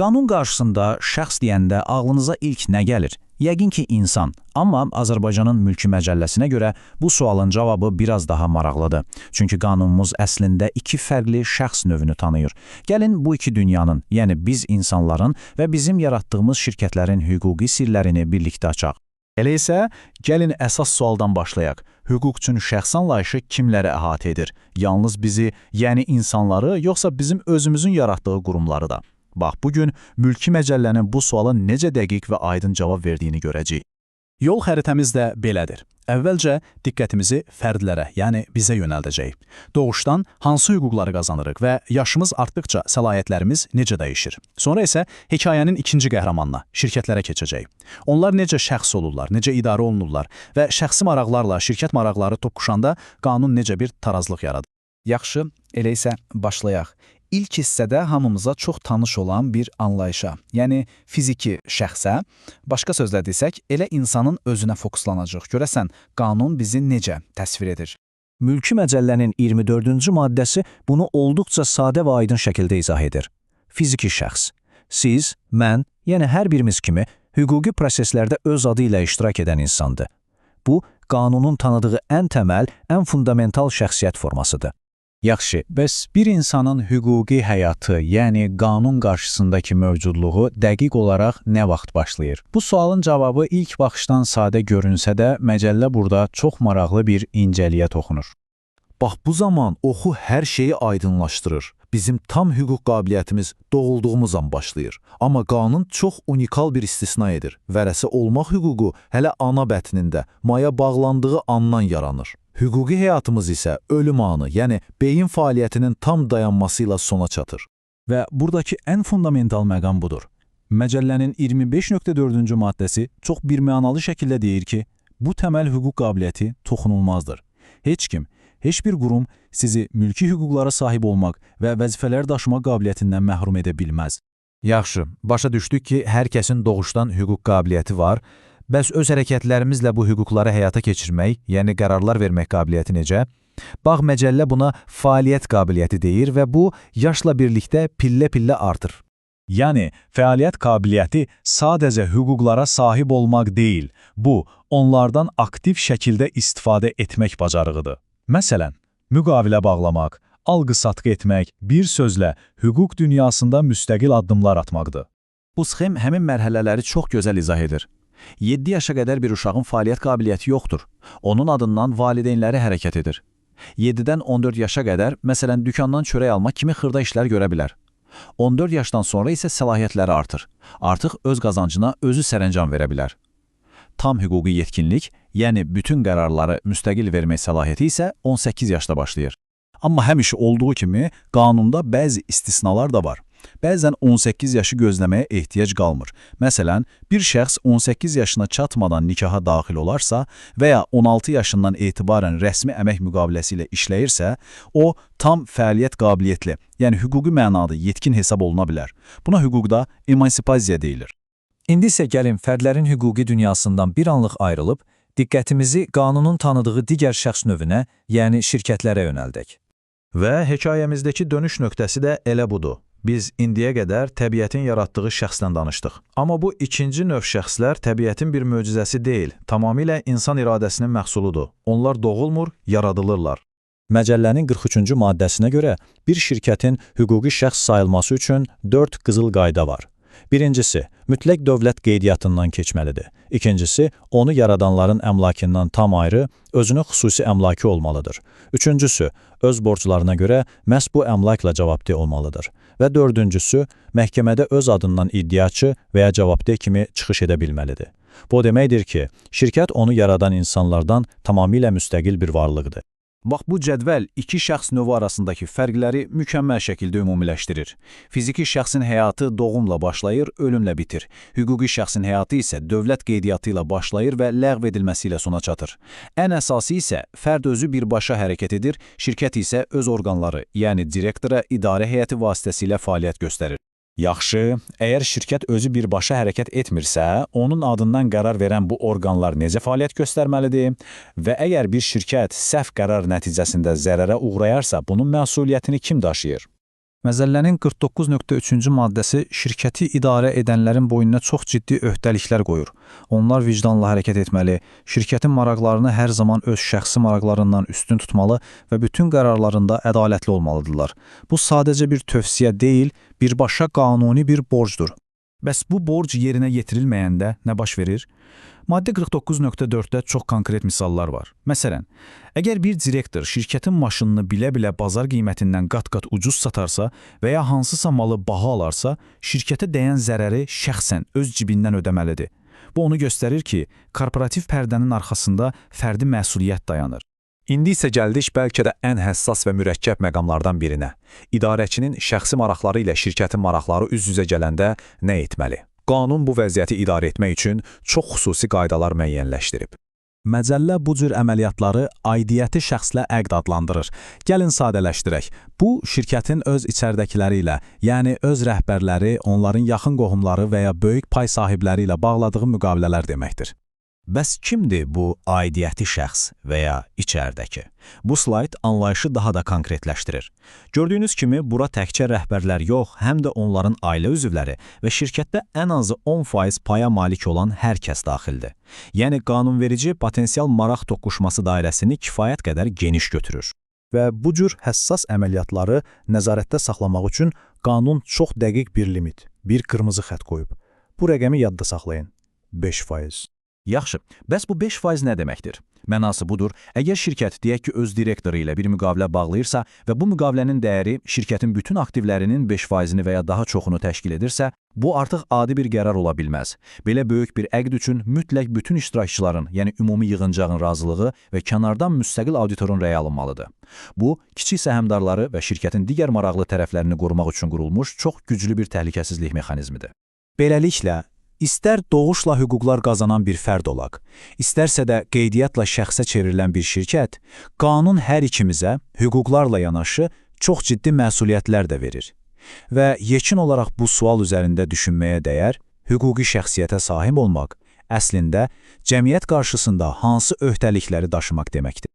Qanun qarşısında şəxs deyəndə ağlınıza ilk nə gəlir? Yəqin ki, insan. Amma Azərbaycanın Mülki Məcəlləsinə görə bu sualın cavabı biraz daha maraqlıdır. Çünki qanunumuz əslində iki fərqli şəxs növünü tanıyır. Gəlin bu iki dünyanın, yəni biz insanların və bizim yaratdığımız şirkətlərin hüquqi sirlərini birlikdə açaq. Elə isə gəlin əsas sualdan başlayaq. Hüquq üçün şəxs anlayışı kimləri əhatə edir? Yalnız bizi, yəni insanları, yoxsa bizim özümüzün yaratdığı qurumları da? Bax, bugün Mülki Məcəllənin bu suala necə dəqiq və aydın cavab verdiyini görəcəyik. Yol xəritəmiz də belədir. Əvvəlcə diqqətimizi fərdlərə, yəni bizə yönəldəcəyik. Doğuşdan hansı hüquqları qazanırıq və yaşımız artdıqca səlahiyyətlərimiz necə dəyişir? Sonra isə hekayənin ikinci qəhrəmanına, şirkətlərə keçəcəyik. Onlar necə şəxs olurlar, necə idarə olunurlar və şəxsi maraqlarla şirkət maraqları toqquşanda qanun necə bir tarazlıq yaradır? Yaxşı, elə isə başlayaq. İlk hissədə hamımıza çox tanış olan bir anlayışa, yəni fiziki şəxsə, başqa sözlə desək, elə insanın özünə fokuslanacağıq. Görəsən, qanun bizi necə təsvir edir? Mülki Məcəllənin 24-cü maddəsi bunu olduqca sadə və aydın şəkildə izah edir. Fiziki şəxs. Siz, mən, yəni hər birimiz kimi hüquqi proseslərdə öz adı ilə iştirak edən insandır. Bu, qanunun tanıdığı ən təməl, ən fundamental şəxsiyyət formasıdır. Yaxşı, bəs bir insanın hüquqi həyatı, yəni qanun qarşısındakı mövcudluğu dəqiq olaraq nə vaxt başlayır? Bu sualın cavabı ilk baxışdan sadə görünsə də, məcəllə burada çox maraqlı bir incəliyə toxunur. Bax bu zaman oxu hər şeyi aydınlaşdırır. Bizim tam hüquq qabiliyyətimiz doğulduğumuz an başlayır. Amma qanun çox unikal bir istisna edir. Vərəsi olmaq hüququ hələ ana bətnində, maya bağlandığı andan yaranır. Hüquqi həyatımız isə ölüm anı, yəni beyin fəaliyyətinin tam dayanması ilə sona çatır. Və buradakı ən fundamental məqam budur. Məcəllənin 25.4-cü maddəsi çox birmənalı şəkildə deyir ki, bu təməl hüquq qabiliyyəti toxunulmazdır. Heç kim, heç bir qurum sizi mülki hüquqlara sahib olmaq və vəzifələr daşımaq qabiliyyətindən məhrum edə bilməz. Yaxşı, başa düşdük ki, hər kəsin doğuşdan hüquq qabiliyyəti var. Bəs öz hərəkətlərimizlə bu hüquqları həyata keçirmək, yəni qərarlar vermək qabiliyyəti necə? Bax məcəllə buna fəaliyyət qabiliyyəti deyir və bu yaşla birlikdə pillə-pillə artır. Yəni, fəaliyyət qabiliyyəti sadəcə hüquqlara sahib olmaq deyil, bu, onlardan aktiv şəkildə istifadə etmək bacarığıdır. Məsələn, müqavilə bağlamaq, alqı-satqı etmək, bir sözlə, hüquq dünyasında müstəqil addımlar atmaqdır. Bu sxem həmin mərhələləri çox gözəl izah edir. 7 yaşa qədər bir uşağın fəaliyyət qabiliyyəti yoxdur. Onun adından valideynləri hərəkət edir. 7-dən 14 yaşa qədər, məsələn, dükandan çörək almaq kimi xırda işlər görə bilər. 14 yaşdan sonra isə səlahiyyətləri artır. Artıq öz qazancına özü sərəncam verə bilər. Tam hüquqi yetkinlik, yəni bütün qərarları müstəqil vermək səlahiyyəti isə 18 yaşda başlayır. Amma həmişə olduğu kimi qanunda bəzi istisnalar da var. Bəzən 18 yaşı gözləməyə ehtiyac qalmır. Məsələn, bir şəxs 18 yaşına çatmadan nikaha daxil olarsa və ya 16 yaşından etibarən rəsmi əmək müqaviləsi ilə işləyirsə, o tam fəaliyyət qabiliyyətli, yəni hüquqi mənada yetkin hesab oluna bilər. Buna hüquqda emansipasiya deyilir. İndi isə gəlin fərdlərin hüquqi dünyasından bir anlıq ayrılıb, diqqətimizi qanunun tanıdığı digər şəxs növünə, yəni şirkətlərə yönəldək. Və hekayəmizdəki dönüş nöqtəsi də elə budur. Biz indiyə qədər təbiətin yaratdığı şəxslə danışdıq. Amma bu ikinci növ şəxslər təbiətin bir möcüzəsi deyil, tamamilə insan iradəsinin məhsuludur. Onlar doğulmur, yaradılırlar. Məcəllənin 43-cü maddəsinə görə bir şirkətin hüquqi şəxs sayılması üçün 4 qızıl qayda var. Birincisi, mütləq dövlət qeydiyyatından keçməlidir. İkincisi, onu yaradanların əmlakından tam ayrı, özünün xüsusi əmlakı olmalıdır. Üçüncüsü, öz borclarına görə məhz bu əmlakla cavabdeh olmalıdır. Və dördüncüsü, məhkəmədə öz adından iddiaçı və ya cavabdeh kimi çıxış edə bilməlidir. Bu o deməkdir ki, şirkət onu yaradan insanlardan tamamilə müstəqil bir varlıqdır. Bax bu cədvəl iki şəxs növü arasındakı fərqləri mükəmməl şəkildə ümumiləşdirir. Fiziki şəxsin həyatı doğumla başlayır, ölümlə bitir. Hüquqi şəxsin həyatı isə dövlət qeydiyyatı ilə başlayır və ləğv edilməsi ilə sona çatır. Ən əsası isə fərd özü birbaşa hərəkət edir, şirkət isə öz orqanları, yəni direktora, idarə heyəti vasitəsilə fəaliyyət göstərir. Yaxşı, əgər şirkət özü birbaşa hərəkət etmirsə, onun adından qərar verən bu orqanlar necə fəaliyyət göstərməlidir? Və əgər bir şirkət səhv qərar nəticəsində zərərə uğrayarsa, bunun məsuliyyətini kim daşıyır? Məcəllənin 49.3-cü maddəsi şirkəti idarə edənlərin boynuna çox ciddi öhdəliklər qoyur. Onlar vicdanla hərəkət etməli, şirkətin maraqlarını hər zaman öz şəxsi maraqlarından üstün tutmalı və bütün qərarlarında ədalətli olmalıdırlar. Bu sadəcə bir tövsiyə deyil, birbaşa qanuni bir borcdur. Bəs bu borc yerinə yetirilməyəndə nə baş verir? Maddə 49.4-də çox konkret misallar var. Məsələn, əgər bir direktor şirkətin maşınını bilə-bilə bazar qiymətindən qat-qat ucuz satarsa və ya hansısa malı baha alarsa, şirkətə dəyən zərəri şəxsən öz cibindən ödəməlidir. Bu onu göstərir ki, korporativ pərdənin arxasında fərdi məsuliyyət dayanır. İndi isə gəldik bəlkə də ən həssas və mürəkkəb məqamlardan birinə. İdarəçinin şəxsi maraqları ilə şirkətin maraqları üz-üzə gələndə nə etməli? Qanun bu vəziyyəti idarə etmək üçün çox xüsusi qaydalar müəyyənləşdirib. Məcəllə bu cür əməliyyatları aidiyyəti şəxslə əqd adlandırır. Gəlin sadələşdirək. Bu, şirkətin öz içəridəkiləri ilə, yəni öz rəhbərləri, onların yaxın qohumları və ya böyük pay sahibləri ilə bağladığı müqavilələr deməkdir. Bəs kimdir bu aidiyyəti şəxs və ya içəridəki? Bu slayd anlayışı daha da konkretləşdirir. Gördüyünüz kimi bura təkcə rəhbərlər yox, həm də onların ailə üzvləri və şirkətdə ən azı 10% paya malik olan hər kəs daxildir. Yəni qanunverici potensial maraq toqquşması dairəsini kifayət qədər geniş götürür. Və bu cür həssas əməliyyatları nəzarətdə saxlamaq üçün qanun çox dəqiq bir limit, bir qırmızı xətt qoyub. Bu rəqəmi yadda saxlayın. 5%. Yaxşı, bəs bu 5% nə deməkdir? Mənası budur, əgər şirkət deyək ki, öz direktoru ilə bir müqavilə bağlayırsa və bu müqavilənin dəyəri şirkətin bütün aktivlərinin 5%-ni və ya daha çoxunu təşkil edirsə, bu artıq adi bir qərar ola bilməz. Belə böyük bir əqd üçün mütləq bütün iştirakçıların, yəni ümumi yığıncağın razılığı və kənardan müstəqil auditorun rəyi alınmalıdır. Bu, kiçik səhmdarları və şirkətin digər maraqlı tərəflərini qorumaq üçün qurulmuş çox güclü bir təhlükəsizlik mexanizmidir. Beləliklə, İstər doğuşla hüquqlar qazanan bir fərd olaq, istərsə də qeydiyyatla şəxsə çevrilən bir şirkət, qanun hər ikimizə hüquqlarla yanaşı çox ciddi məsuliyyətlər də verir. Və yekun olaraq bu sual üzərində düşünməyə dəyər, hüquqi şəxsiyyətə sahib olmaq əslində cəmiyyət qarşısında hansı öhdəlikləri daşımaq deməkdir.